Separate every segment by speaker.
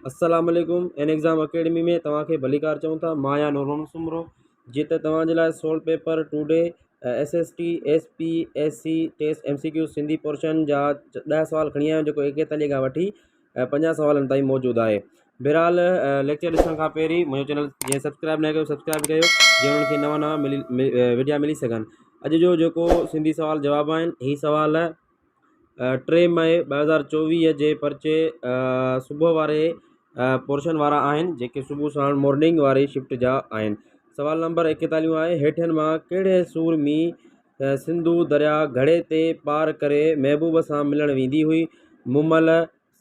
Speaker 1: السلام عليڪم N exam academy ۾ توهان کي ڀليڪار چئون ٿا. مان آهيان نور محمد سومرو، جيئن ته توهان جي لاء solve paper two D S S T S P S C test M C Q Sindhi portion جا 10 سوال کڻي آيا آهيون، جيڪو 41 کان وٺي 50 سوالن تائين موجود آهي. بهرحال ليڪچر ڏسڻ کان پهرين منهنجو چينل جنهن سبسڪرائب نه ڪيو سبسڪرائب ڪيو، جيئن انهن کي نوان نوان ملي وڊيا ملي سگهن. اڄ جو جيڪو سنڌي سوال جواب آهن، هي سوال 3 مئي 2024 جي پرچي صبح واري پورشن وارا آهن، جيڪي صبح ساڻ مارننگ واري شفٽ جا آهن. سوال نمبر 41 آهي، هيٺين مان ڪهڙي سورمي سنڌو درياء گهڙي تي پار ڪري محبوب سان ملڻ ويندي هئي؟ مومل،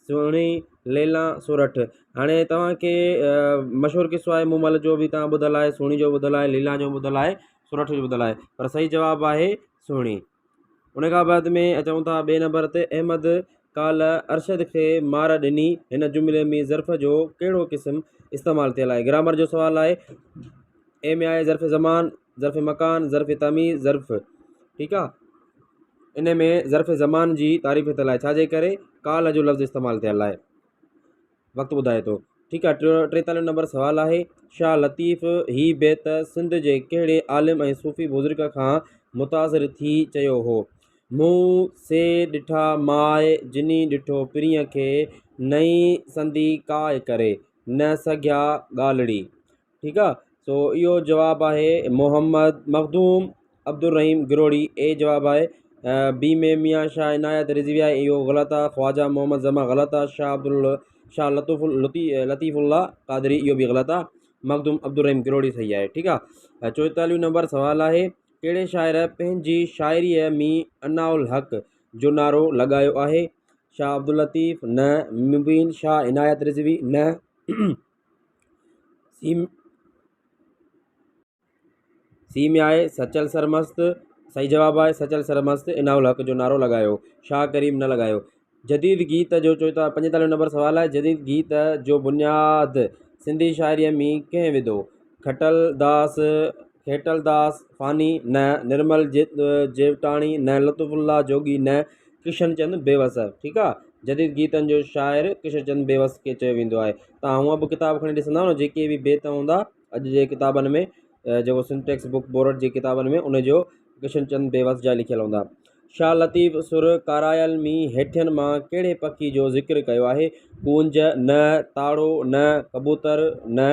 Speaker 1: سهڻي، ليلان، سورٺ. هاڻي توهان کي مشهور قصو آهي، مومل جو به توهان ٻڌل آهي، سهڻي جو ٻڌل آهي، ليلان جو ٻڌل آهي، سورٺ جو ٻڌل آهي، پر صحيح جواب آهي سهڻي. ان کان بعد ۾ اچون ٿا ٻئي نمبر تي، احمد ڪالهه ارشد کي مار ڏني، هن جملي ۾ ظرف جو ڪهڙو قسم استعمال ٿيل آهي؟ گرامر جو سوال آهي. اي ۾ آهي ظرف زمان، ظرف مڪان، ظرف تميز، ظرف ٺيڪ آ. ان ۾ ظرف زمان جي تعريف ٿيل آهي، ڇا جي ڪري ڪالهه جو لفظ استعمال ٿيل آهي، وقت ٻڌائي ٿو. ٺيڪ آ. 43 نمبر سوال آهي، شاهه لطيف هي بيت سنڌ جي ڪهڙي عالم ۽ صوفي بزرگ کان متاثر ٿي چيو هو؟ مون سي ڏٺا ماء، جني ڏٺو پرينء کي، نئين سندي ڪاء ڪري، نه سگهيا ڳالهڙي. ٺيڪ آ. سو اهو جواب آهي محمد مخدوم عبدالرحيم گروڙي، اي جواب آهي. بي ۾ ميان شاهه عنايت رضوي آهي، اهو غلط آهي. خواجه محمد زمان غلط آهي. شاهه عبد شاهه لطف لطيف الله قادري اهو به غلط آهي. مخدوم عبدالرحيم گروڙي صحيح آهي. ٺيڪ آ. 44 نمبر سوال آهي، ڪهڙي شاعر پنهنجي شاعريء ۾ انا الحق جو نعرو لڳايو آهي؟ شاهه عبداللطيف نه، مبين شاهه عنايت رضوي نه، سي ۾ آهي سچل سرمست. صحيح جواب آهي سچل سرمست اناء الحق جو نعرو لڳايو، شاهه ڪريم نه لڳايو. جديد گيت جو 45 نمبر سوال آهي، جديد گيت جو بنياد سنڌي شاعريء ۾ ڪنهن وڌو؟ کٽل داس کيٽل داس فاني نه، نرمل جيوٽاڻي نه، لطف الله جوڳي نه، ڪشن چند بيوس. ٺيڪ آ. جديد گيتن جو شاعر ڪشن چند بيوس کي چيو ويندو آهي. توهان هونء به ڪتاب کڻي ڏسندا نه، جيڪي به بيت هوندا اڄ جي ڪتابن ۾ جيڪو سنڌ ٽيڪسٽ بڪ بورڊ جي ڪتابن ۾ ان جو ڪشن چند بيوس جا لکيل هوندا. شاهه لطيف سر ڪارايل ۾ هيٺين مان ڪهڙي پکي جو ذڪر ڪيو آهي؟ ڪونج نه، تاڙو نه، ڪبوتر نه.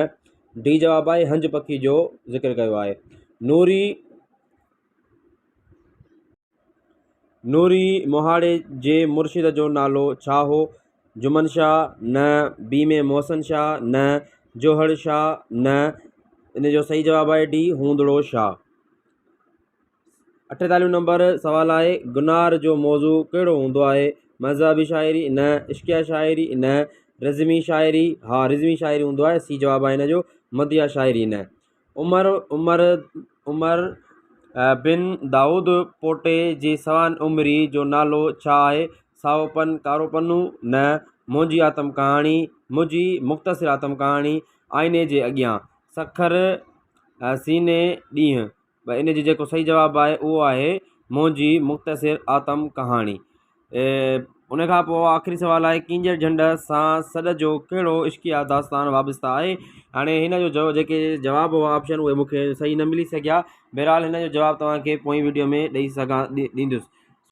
Speaker 1: ڊي جواب آهي هنج پکي جو ذڪر ڪيو آهي. نوري نوري مهاڙي جي مرشد جو نالو ڇا هو؟ جمن شاهه نه، بي ۾ محسن شاهه نه، جوهڙ شاهه نه. ان جو صحيح جواب آهي ڊي هوندڙو شاهه. 48 نمبر سوال آهي، گنار جو موضوع ڪهڙو هوندو آهي؟ مذهبي شاعري نه، عشقيه شاعري نه، رزمي شاعري ها رزمي شاعري هوندو آهي، سي جواب آهي هن جو. مدحيه شاعري نه. عمر عمر عمر بن دائود پوٽي جي سوان عمري جو نالو ڇا آهي؟ سائو پن ڪارو پنو نه، منهنجي آتم ڪهاڻي، منهنجي مختصر آتم ڪهاڻي، آئيني جي اڳيان، سکر سيني ڏينهن. ان جو جيڪو صحيح جواب آهي اهو آهي منهنجي مختصر آتم ڪهاڻي. ان کان پوء آخري سوال آهي، ڪينجهر جهنڊ سان سڏ جو ڪهڙو عشقيه داستان وابسته آهي؟ هاڻي هن جو جيڪي جواب هئا آپشن اهي مون کي صحيح نه ملي سگهيا. بهرحال هن جو جواب توهان کي پوئين وڊيو ۾ ڏئي سگهان ڏيندس.